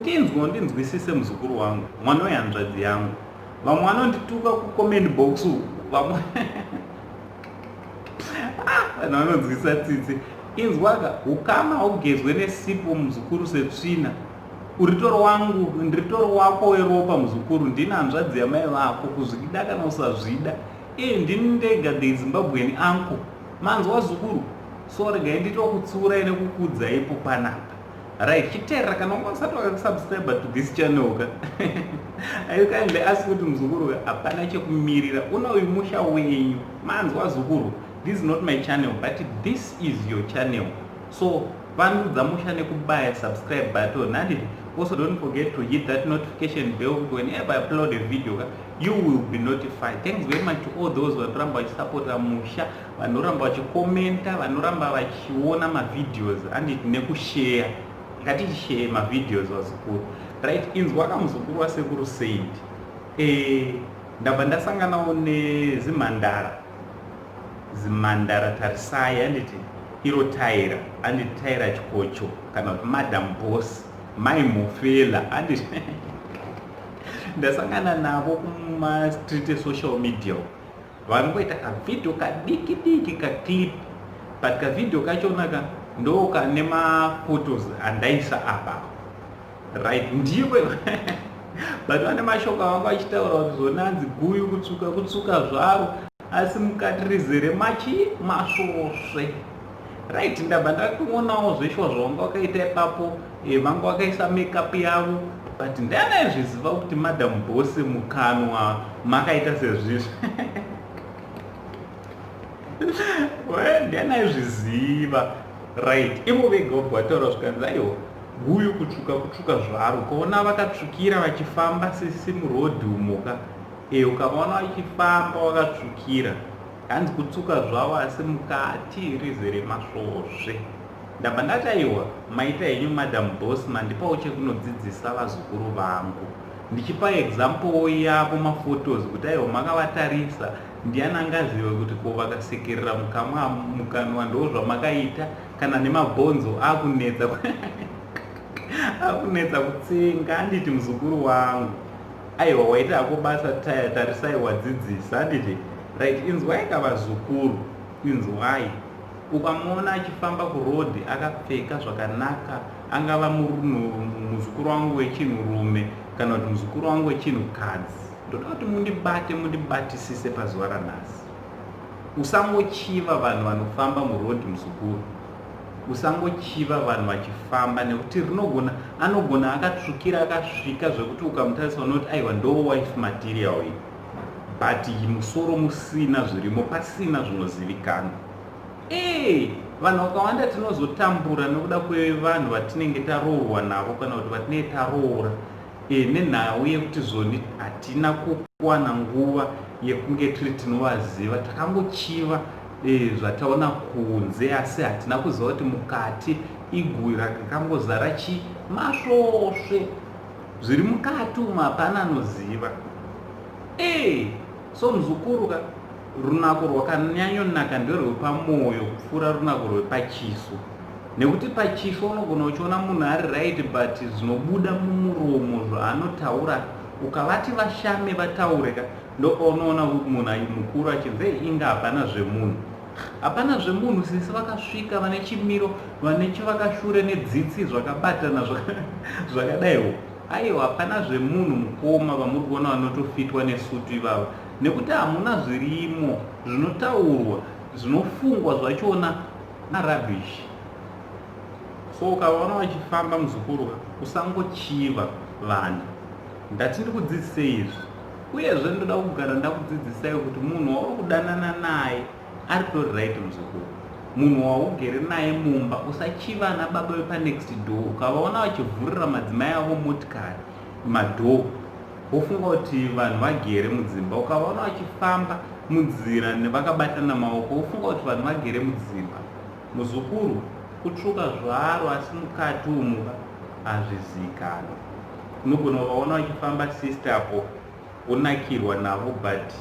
Ndinzwe undinzwisise muzukuru wangu, mwana wehanzvadzi yangu. Vamwe vanondituka kucomment box uku, vamwe ah, vanhu vanonzwisa tsitsi. Inzwaka, ukama haugezwe nesipo muzukuru setsvina. Uritori wangu, ndiritori wako weropa muzukuru, ndini hanzvadzi yamai vako, kuzvida kana usazvida. E, ndini ndega the Zimbabwean uncle. Manzwa zukuru? So regai nditokutsiurai nekukuudzaipo panapa. Right, chiteerera kana wanga usati wakasubscribe to this channel ka. I kindly ask kuti muzukuru ka hapana chekumirira. Una uyu musha wenyu. Manzwa zukuru. This is not my channel but this is your channel. So vandudza musha nekubaya subscribe button. Handiti also don't forget to hit that notification bell kuti whenever I upload a video ka you will be notified. Thanks very much to all those vanoramba vachisapota musha, vanoramba vachikomenta, vanoramba vachiona mavideos handiti nekushare. Ngatichishare mavideos vazukuru. Right, inzwa kamuzukuru wasekuru Saint. Ndabva ndasanganawo nezimhandara. Zimhandara Tarisai handiti iro Tyra handiti Tyra Chikocho kana kuti Madam Boss Mai Mhofela handiti ndasangana navo kumastreet esocial media vanongoita kavideo kadiki diki kaclip but kavideo kachona ka ndo kane maphotos andaisa apa right ndiwe but vane mashoko avanga vachitaura kuti zvonanzi guyu kutsvuka kutsvuka zvaro asi mukati rizere machi masvosve right ndabva ndatoionawo zveshuwa zvavanga vakaita ipapo vanga vakaisa makeup yavo but ndanaizviziva kuti Madam Boss mukanwa makaita sezvizvi ndanaizviziva right ivo vega vabva vataura zvikanzi aiwa guyu kutsvuka kutsvuka zvaro ukaona vakatsvukira vachifamba sisi murodhi umoka ukavaona vachifamba vakatsvukira hanzi kutsuka zvavo asi mukati rizere masvosve. Ndabva ndati aiwa maita henyu Madam Boss mandipawo chekunodzidzisa vazukuru vangu. Ndichipa example yavo maphotos kuti aiwa makavatarisa ndiani angazive kuti ko vakasekerera mukamwa mukanwa ndo zvamakaita kana nemabhonzo akunetsa akunetsa kutsenga handiti muzukuru wangu. Aiwa waita hako basa taya tarisai wadzidzisa handiti right inzwai ka vazukuru inzwai ukamuona achifamba kuroad akapfeka zvakanaka angava muzukuru wangu wechinhurume kana kuti muzukuru wangu wechinhukadzi ndoda kuti mundibate mundibatisise pazuva ranhasi usangochiva vanhu vanofamba muroad muzukuru usangochiva vanhu vachifamba nekuti rinogona anogona akatsvukira akasvika zvekuti ukamutarisa unoti aiwa ndo wife material iyi but musoro musina zvirimo pasina zvinozivikanwa ee vanhu vakawanda tinozotambura nekuda kwevanhu vatinenge taroorwa navo kana kuti vatinenge taroora nenhau yekuti zvoni hatina kuwana nguva yekunge tiri tinovaziva takangochiva zvataona kunze asi hatina kuziva kuti mukati igwi rakangozara chi masvosve zviri mukati umu hapana anoziva so muzukuru ka runako rwakanyanyonaka nderwepamwoyo kupfuura runako rwepachiso nekuti pachiso unogona uchiona munhu ari right but zvinobuda mumuromo zvaanotaura ukavati vashame vataure ka ndopaunoona munhu mukuru achinzi inga hapana zvemunhu hapana zvemunhu sisi vakasvika vane chimiro vane chivakashure nedzitsi zvakabatana zvakadaiwo aiwa hapana zvemunhu mukoma vamuri kuona vanotofitwa nesutu ivava nekuti hamuna zvirimo zvinotaurwa zvinofungwa zvachona marubbish so ukavaona vachifamba muzukuru usangochiva vanhu ndati ndikudzidzisei izvi uyezve ndoda kugara ndakudzidzisai kuti munhu wauri kudanana naye ari tori right muzukuru munhu waugere naye mumba usachiva ana baba vepanext door ukavaona vachivhurira madzimai avo motikari madoor wofunga kuti vanhu vagere mudzimba ukavaona vachifamba munzira vakabatana maoko wofunga kuti vanhu vagere mudzimba muzukuru kutsvuka zvaro asi mukati umuka hazvizikanwa unogona kuvaona vachifamba sister apo wonakirwa navo but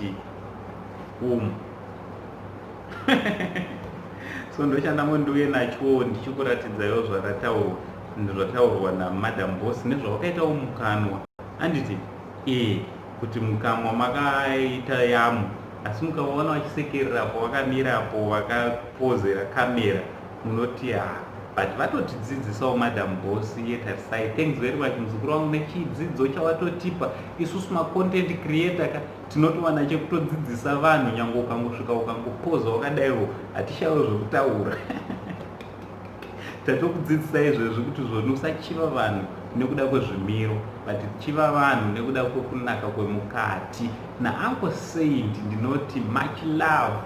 so ndochandango ndiuye nacho ndichikuratidzaiwo zvarataurwa. Zvataurwa naMadam Boss nezvawakaitawo mukanwa, anditi? E, kuti mukamwa makaita yamu, asi mukavaona vachisekererapo, vakamirapo, vakapozera kamera, munoti ha, but vatotidzidzisawo Madam Boss. Iye tarisai. Thanks very much, muzukuru wangu, nechidzidzo chawatotipa. Isusu macontent creator ka, tinotowana chekutodzidzisa vanhu. Nyange ukangosvika ukangopoza wakadaiwo, hatishawo zvekutaura. Tatokudzidzisa izvezvi kuti zvoni usachiva vanhu nekuda kwezvimiro, but chiva vanhu nekuda kwekunaka kwemukati. NaUncle Saint ndinoti much love.